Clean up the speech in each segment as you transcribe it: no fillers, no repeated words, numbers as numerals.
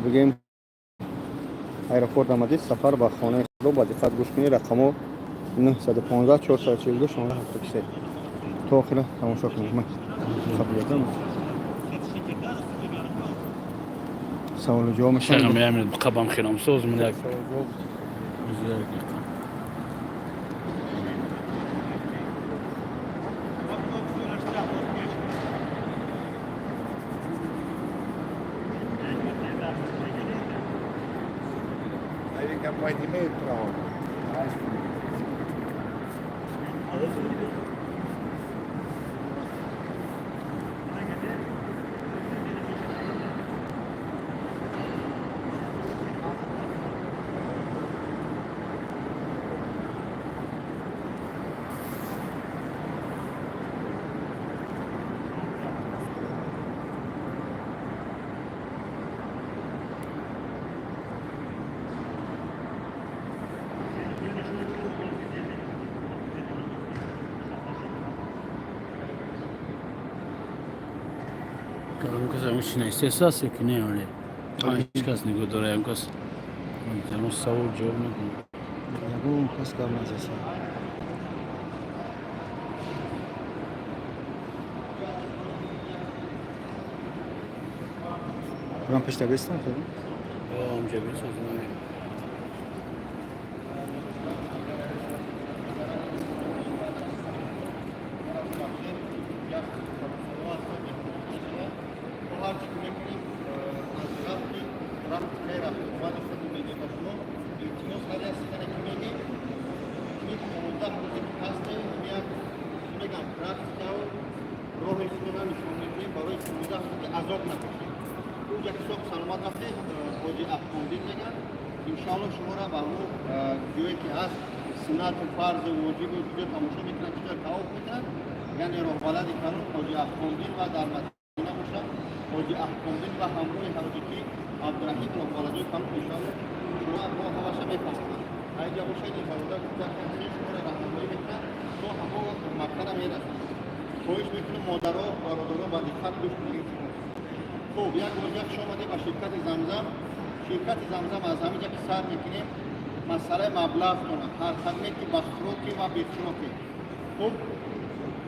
Бигем, аэропорт омадед, сафар ба хонаи худо. Ба диққат гӯш кунед, рақамҳо 915 442 16 73. То охира тамошо кунед. Ман қабулиятам саволу ҷавоб мешавад. Қабам хиромсоз ман як. Саволу ҷавоб. Як дақиқа. Aí capaz de metrô. Mais. Кас ҳамин истеҳсол ки не, оле ҳеҷ кас нигоҳ дора, ягон кас ягон савол ҷавоб мекунад. Ягон кас гап назаса. Ман пешта бестам. Ҳамҷа бисозам. Ҳарчи ки мекунем, аз рафти рафти худ мегем ба шумо. Илтимос, ҳар як сухане ки мегем, ин 15 рӯзе ки ҳастем, як чӣ мегам, практикаву роҳи худона нишон медиҳем барои 15 рӯзе ки азоб накашем. Уҷа ки соҳ саломат рафтем, ҳоҷи Афғондин меган, иншоалло шуморо ба ҳамун ҷое ки ҳаст, суннату фарзу воҷибу ҷо тамошо мекунанд, чӣ тавоф мекунанд, яъне роҳбалади калон ҳоҷи Афғондин ва дар Мадина бошад ҳоҷи Аҳкомдин ва ҳамроҳи ҳоҷи ки Абдураҳим, роҳбаладои калон, иншоалло шумо роҳ ҳаваша мефаҳмонанд. Айҷа бошад, ин бародар шуморо раҳнамоӣ мекунад, то ҳамо Маккара мерасонад. Хоҳиш мекунам, модаро, бародаро, ба диққат гӯш кунед. Хуб, як бор хуш омадед ба ширкати Замзам. Ширкати Замзам, аз ҳамин ҷа ки сар мекунем, масъалаи маблағтона ҳар қадме ки ба сроки ва бесроки. Хуб,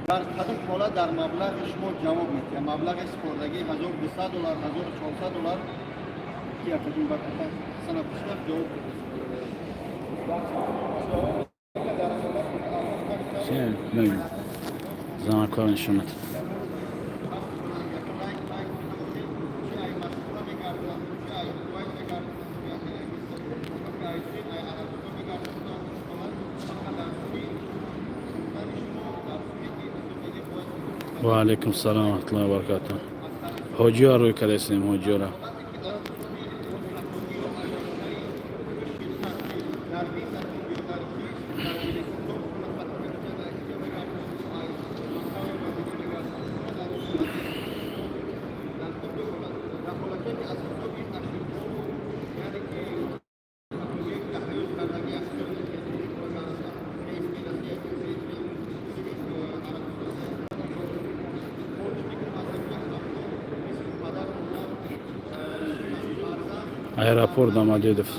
дар кадом ҳолат дар маблағи шумо ҷавоб медиҳад? Маблағи супордагии 1200 доллар, 1400 доллар ки акаҷон ба сана пушта ҷавоб. Чӣ мегӯ, занакҳоро нишонад. Ва алайкум салом ва раҳматуллоҳи ва баракатуҳ. Ҳоҷиҳо рӯй кардастем, ҳоҷиҳоро. Аэропорт Домодедов.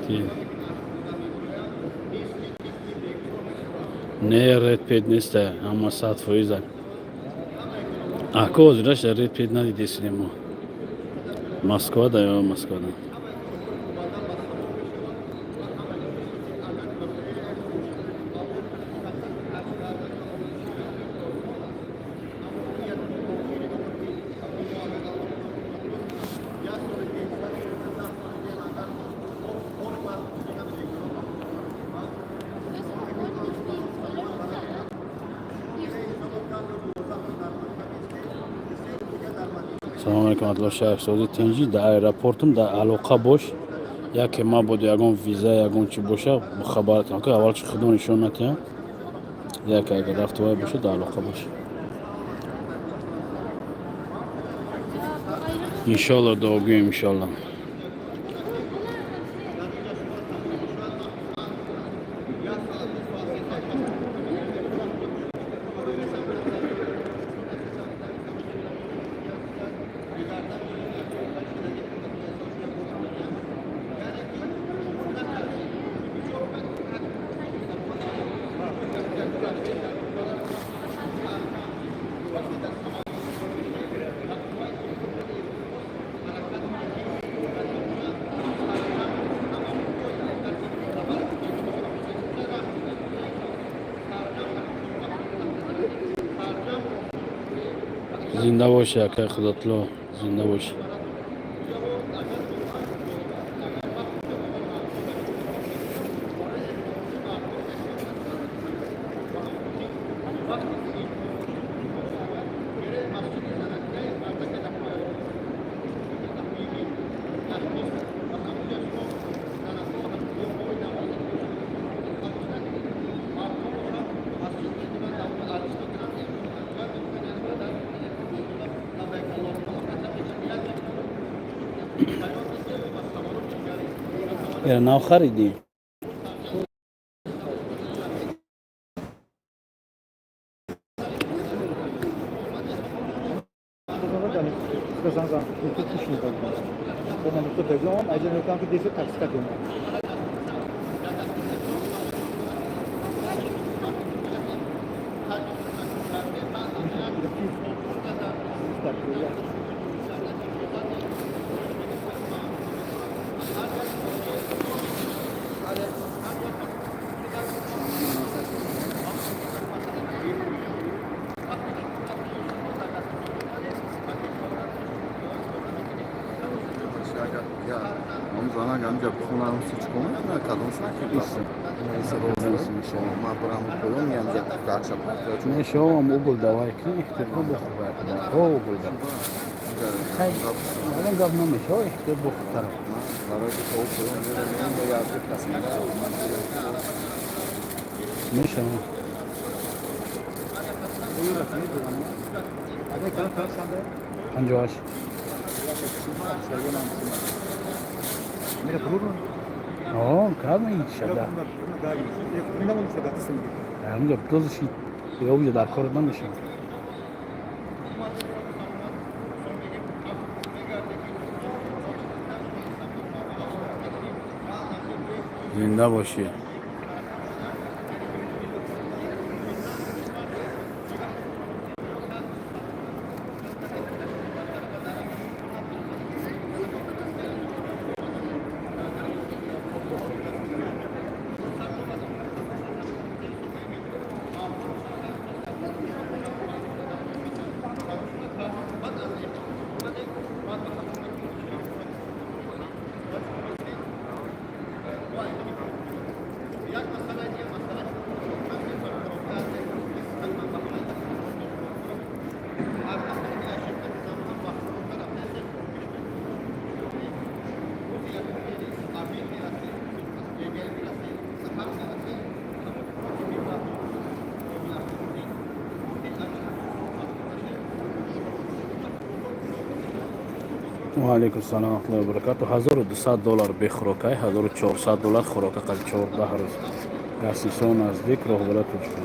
Ти. Не, ред пед неста, ҳама 100%. Ако ҳозираш ред пед надидесинем мо. Москвада ё Москвада. Салом алейкум, Адло Шаҳсози, тинҷӣ? Дар аэропортум, дар алоқа бош. Яке мабодо ягон виза, ягон чи боша, хабаратон ки аввал чи худо нишон натиҳам. Яке агар рафтувай боша, дар алоқа боша. Иншолло, дуогӯем, иншолло. Зинда бошӣ, акай Худотло, зинда бошӣ. Яра нав харидӣ? Шоам угол давай кни, ихтир бухор о угол да. Хай, ягон гап намешава, ихтир бухор. Мешава. 58. О, кадом шада. Ҳамҷо дозиши ёб дар кор намешавад. Зинда бошӣ. Ваалайкум салом рахматуллоҳи ва баракату. 1200 доллар бехӯрокай, 1400 доллар хӯрока қад 14 рӯз. Гастиница наздик роҳбара Тоҷикон.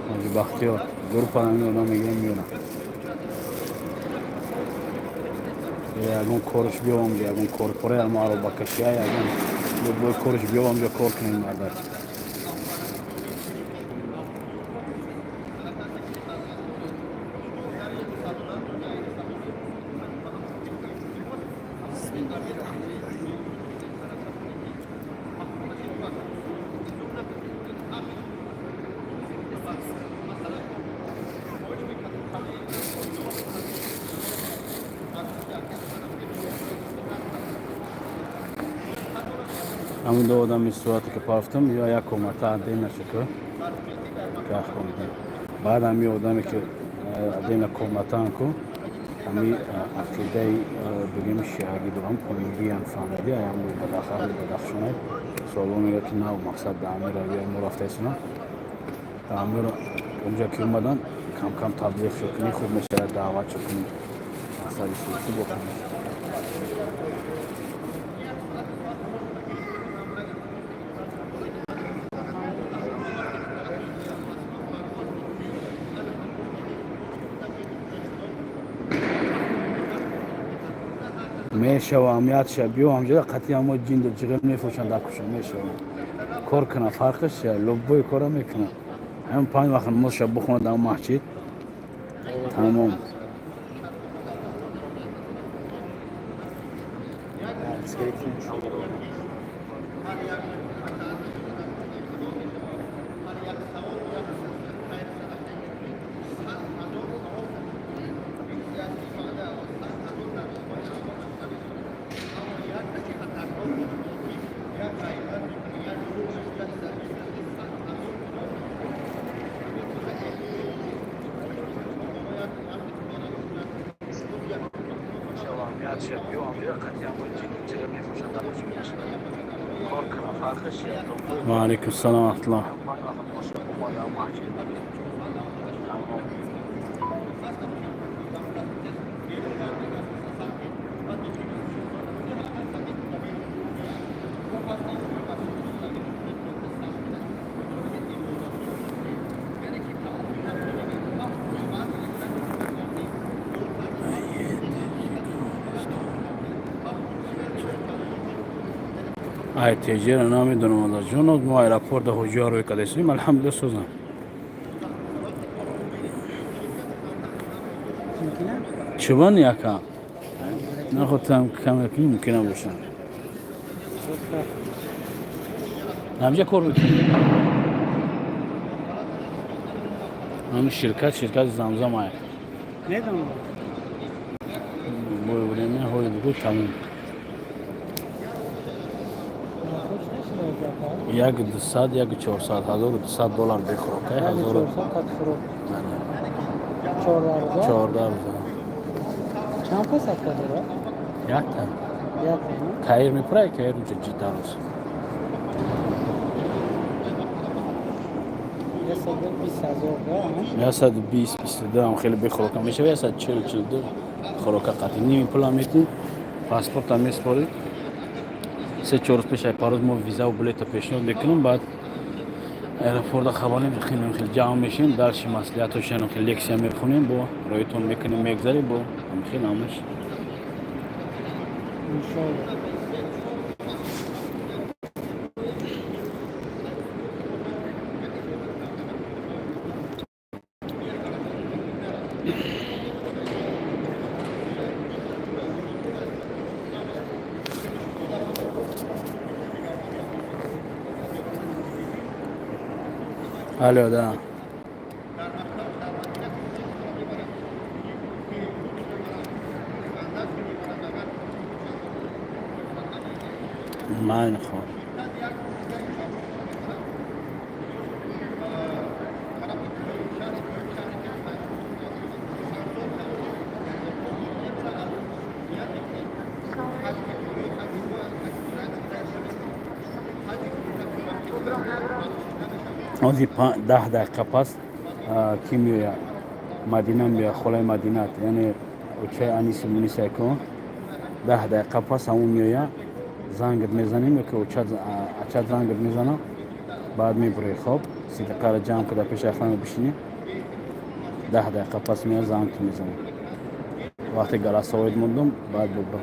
Ҳоҷи Бахтиёр, группа намеодам, мегирам, меёрам. Ягон корш биёвам, ягон корпора, ягон аробакашия, ягон любой корш биёвам, ҷо кор кунем, мардак. Ҳамин ду одами сурате ки пафтам, ё як комната отдельно шуку гахондем. Баъд ҳами одаме ки отдельно комнатаан ку, ҳами ақидаи, бигем, шиагӣ дорам, помириам, фаҳмидӣ, аям Бадахшонай. Суоло мега ки нав мақсад да ҳами равияи мо рафтаисона. Ҳамиро онҷа ки омадан, кам-кам таблиғ шукунӣ хуб мешавад, даъват шукунӣ, мақсади сиёсӣ бохунӣ. Мешава, амниятша биё, ҳамҷода қатъи ҳамо ҷинду ҷиғир мефурӯшанд дар кӯча, мешава. Кор кунад, фарқаш чия? Любой кора мекунад. Ҳамин панҷ вақт намозша бихонад дар маҳҷид, тамом. Ва алайкум салом ва раҳматуллоҳ. Айтҷро намедонам, ҷон, мо аэропорта ҳуҷҷа рӯй кардастем, алҳамдулилла, сӯзам. Чубан яка нахотам каме мумкина бошам. Ҳамҷа кор мекунем. Ҳамин ширкат, ширкати Замзам ай. Медонам. Бо время ҳои бугу тамом. Як дусад, як чорсад, 1200 доллар бехӯрока, ҳазору 14 рӯза. Чанд посадка дорад? Якта. Каир мепурай, Каир унҷа Ҷидда рӯз. 120, 22 ам хеле бехӯрока мешава, 140, 42 хӯрока қатъи. Ними пулам метӣ, паспортам меспорӣ. 3-4 рӯз пеш ай парвоз мо визаву билета пешниҳод мекунем, баъд аэропорта хабарем, хеле хеле ҷамъ мешем, дарши маслиҳатошан хеле лексия мехонем, бо роитон мекунем, мегзарем, бо хеле ҳамаш. Иншолло. Алло, да. Майн хоб. Ҳозир 10 дақиқа пас кӣ меояд? Мадина меояд, холаи Мадинат, яъне очаи Аниси Мунисай ку. 10 дақиқа пас ҳамон меояд, зангат мезанем ё ки ачат зангат мезанам, баъд мебурӣ. Хоб, 30 дақиқаро ҷамъ куда пеши охрана бишинӣ. 10 дақиқа пас меояд, зангат мезанам. Вақте голосовойт мондум, баъд бубр.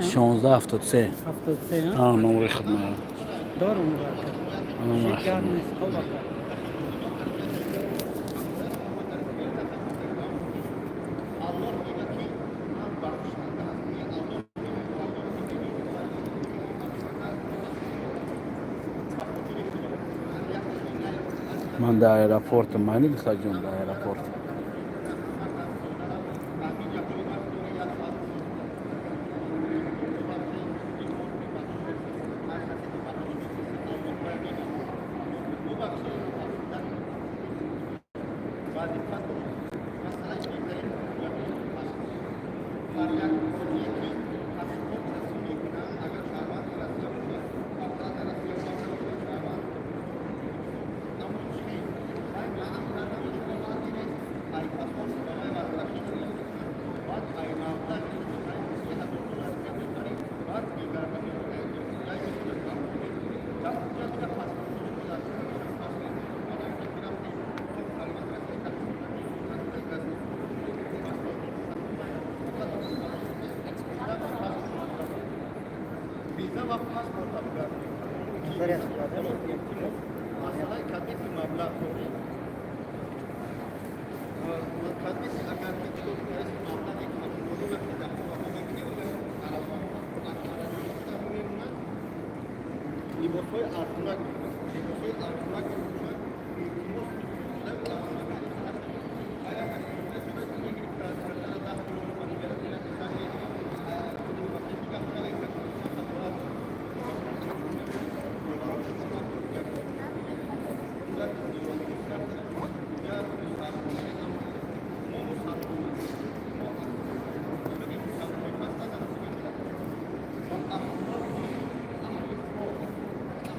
1673. Номери хидмат. Дорум. Номери хидмат. Ман дар аэропортам, майли, духтарҷон, дар аэропорт.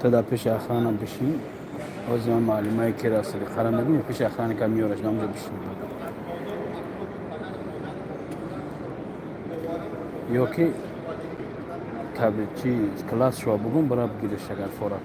Та дар пеши охрана бишин. Ҳозир ман маълумае ки расиди қара мебинем, пеши охранника меёраш, намҷо бишин. Ё ки чи класс шуа бугум, бара бигириш, агар форак.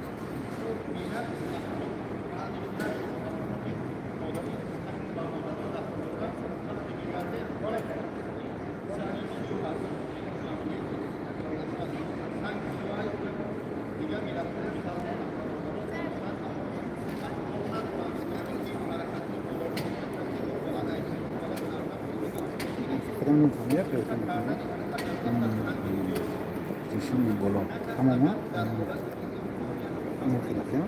خودم نمی‌فهمم یه پیدا می‌کنم. Кишини боло. Тамома? Мухталиф.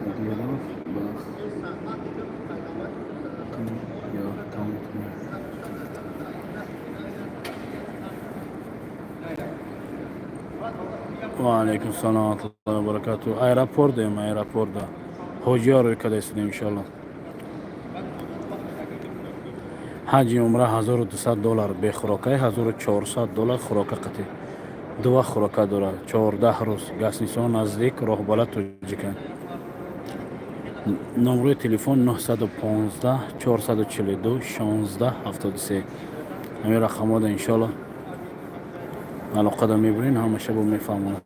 Кадиров ба ё тамом. Ва алайкум салом ва раҳматуллоҳи ва баракатуҳ. Аэропорт даем, аэропорт да ҳоҷиҳо рӯй карда истодем, иншоалло. Ҳаҷи умра 1200 доллар бехӯрокаи, 1400 доллар хӯрока қатӣ, ду вақт хӯрока дорад, 14 рӯз. Гастиница наздик роҳбалад тоҷикан. Номрои телефон 915 442 16 73. Ҳамин рақамҳода, иншоалло, алоқада мебурен, ҳамаша бо мефаҳмонад.